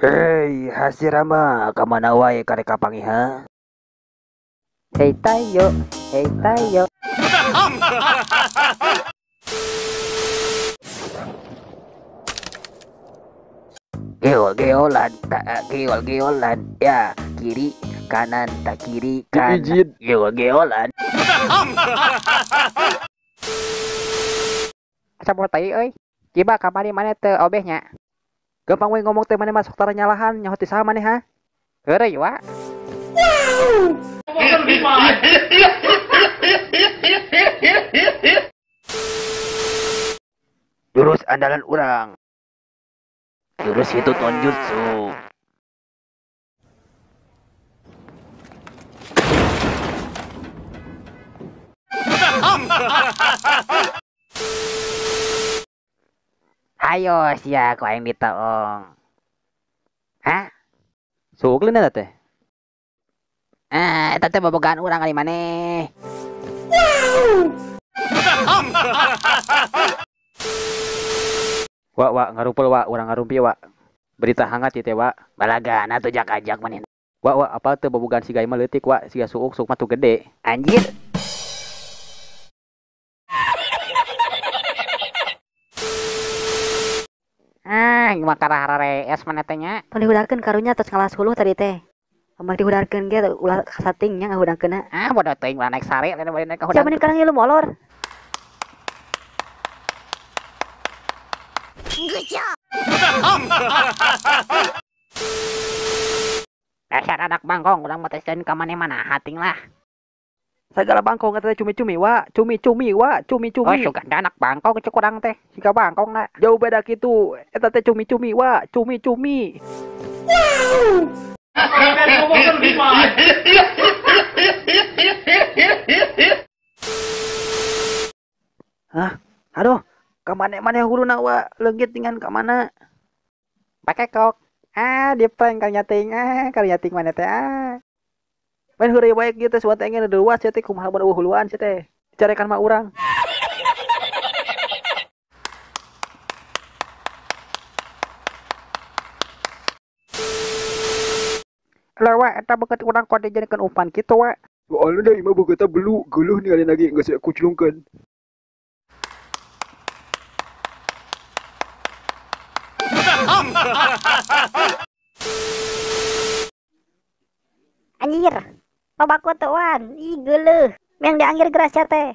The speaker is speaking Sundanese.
Hei, Hashirama, kamana wae karek kapanggih ha? Hei tayo, hei tayo. Geol-geolan, tak geol-geolan, ya kiri kanan tak kiri kanan, geol-geolan. Asa boh tai euy. Ciba kamari maneh teu obeh nya. Gampang we ngomong teh maneh masuk tara nyalahan nyaho ti saha maneh ha? Heureuy wa. Jurus andalan urang. Jurus itu tonjutsu. Ayo sia ku aing ditoong. Hah? Suuk leuna teh. Ah, eta teh bobogaan urang kali maneh. Wa wa ngarumpul wa urang ngarumpi wa. Berita hangat ieu teh wa. Balagana tuh jak-ajak maneh. Wa wa apal teu bobogaan si Gai mah leutik wa, siga suuk suuk mah tuh gede. Anjir. Ah, mah karaharees maneh teh nya. Tong dihudangkeun karunya tos ngalas huluh tadi teh. Ameh dihudangkeun ge ulah kasating nya ngahudangkeunna. Ah, bodoh teuing ulah naik sare lain bade naik Sia kahudang. mending karang ngilu molor. Dasar anak bangkong urang mah teh sieun ka maneh-mana hating lah. Sagala bangkong eta teh cumi-cumi wa, cumi-cumi wa, cumi-cumi. Oh, sugan anak bangkong cek urang teh, siga bangkong na. Jauh beda kitu, eta teh cumi-cumi wa, cumi-cumi. Hah? Aduh, ka maneh-maneh huluna wa, leungit dengan ka mana? Pake kok. Ah, di prank karunya teuing, ah, karunya teuing maneh teh ah. Main heureuy wae kieu teh suat engge deuas sia teh kumaha mun eueuh huluan sia teh. Dicarekan mah urang. Lah wa eta beungeut urang kok dijadikeun umpan kitu wa. Soalna da imah beungeutna belu, geuleuh ningali lagi geus kuculungkeun. Anjir. Babako teu wan, ih geuleuh. Meang dianggir geras sia teh.